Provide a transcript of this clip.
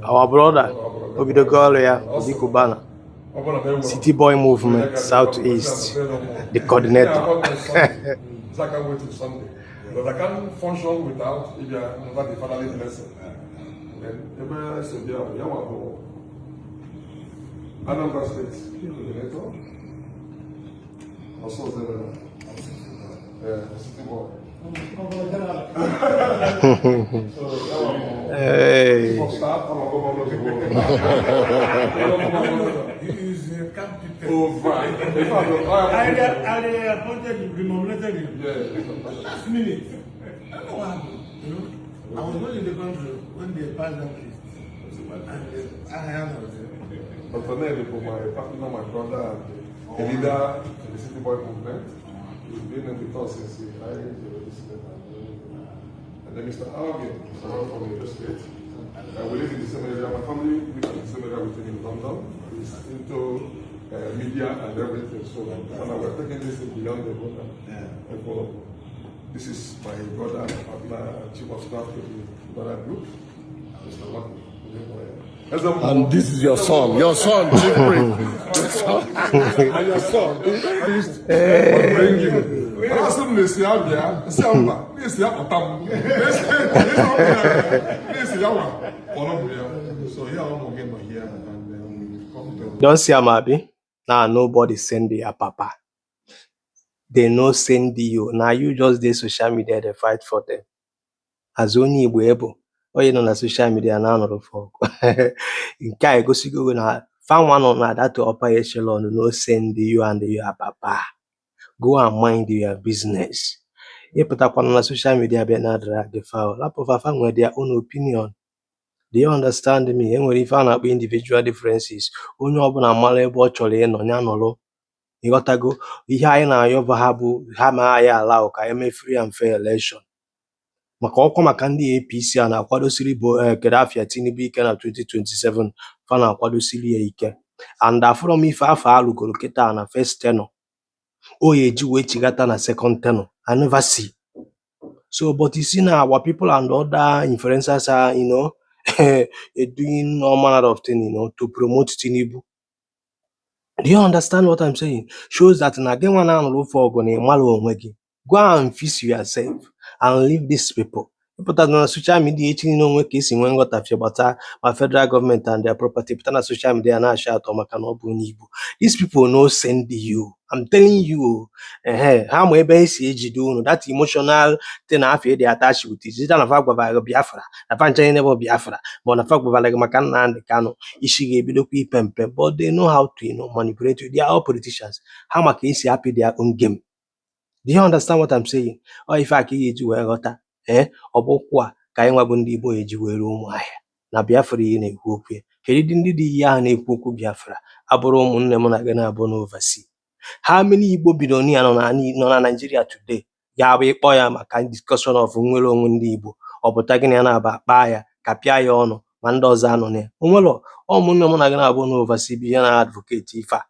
Our brother obidogo ọrụ ya, Obi Cubana, City Boy Movement South East, the coordinator. So I can't wait till Sunday. Because I can't function without if you are not the fatherly blessing. Then ebe so bịa bụ ya nwa bụ Anambra State coordinator. Also City Boy. So ya nwa bụ Hey. chief of staff, I'm a governor. He is a competent. Over. In fact, I I appointed him, renominated him. Last minute. I don't know what happened. I was not in the country when they passed that list. And I am was there. Dr. Nelly bụ my partner, my brother, and a leader in the City Boy Movement. He's been with us since he hired the Senate. And then Mr. Alvin is around from Edo State. We live in the same area. My family lives in the same area with him in London. He's into media and everything. So, and we're taking this thing beyond the border. And follow. This is my brother, my partner, chief of staff to the Cubana Group, Mr. Lucky. And this is your son, Chief Priest. Your son. And your son. Bring you. Asị m na-esi ya bịa, si ya mba, na-esi ya kpọta m, na-esi ya nwa kpọrọ m ya. So ya ụmụ gị nọ here and come to Don see am, abi? Now nobody send their papa. They no send you. Na you just dey social media dey fight for them. As onye Igbo ị bụ, onye nọ na social media na-anọrọ for ọgụ. Nke a egosigo na fanwa nọ na that upper echelon no send you and your papa. Go and mind your business. Ịpụtakwana na social media bịa na drag fa, lapụ fa. Fa nwere their own opinion. Do you understand me? E nwere ife a na-akpọ individual differences. Onye ọbụla mara ebe ọ chọrọ ịnọ ya nọrọ. Ịghọtago? Ihe anyị na-ayọba ha bụ ha ma anyị allow ka anyị mee free and fair election. Maka ọkwa maka ndị APC a na-akwadosiri bụ kedu afịa Tinubu ike na 2027, fa na-akwadosiri ya ike. And afụrọ m ife afọ alụgoro kịta na first tenure o ya eji wee chigata na second tenure. I never see. So, but you see now, our people and other influencers are doing all manner of thing to promote Tinubu. Do you understand what I'm saying? Shows that na gị nwa na-anụrụ ofe ọgụ na ịmara onwe gị. Go and fix yourself and leave these people. Ịpụta na social media echi niile onwe ka esi nwee nghọtafie gbata ma federal government and their property, pụta na social media na-achị atọ maka na ọ bụ onye Igbo. These people no send you. I'm telling you. O. Ehe, ha ma ebe esi ejide unu, that emotional thing afọ ịdị attached with it. Site na fa gwara gị Biafra, na fa nche niile bụ Biafra, ma ọ na fa gwara gị maka Nnamdi Kanu, isi ga-ebidokwa ipe mpe. But they know how to manipulate you. They are all politicians. Ha ma ka esi apị their own game. Do you understand what I'm saying? Ọ ife a ka ị ga-eji wee ghọta, ee, ọ bụ ụkwụ a ka anyị nwa bụ ndị Igbo eji wee ruo Ụmụahịa na Biafra ihe na-ekwu okwu ya. Kedu ndị dị ihe ahụ na-ekwu okwu Biafra abụrụ ụmụnne m na gị na-abụ n'overseas? How many Igbo billionaire nọ na Nigeria today ga-abụ ịkpọ ya maka discussion of nnwere onwe ndị Igbo, ọ pụta gị na ya na-aba kpaa ya ka pịa ya ọnụ, ma ndị ọzọ anọ na ya? Onwero ụmụnne m na gị na-abụ n'overseas bụ ihe na-advocate ife a.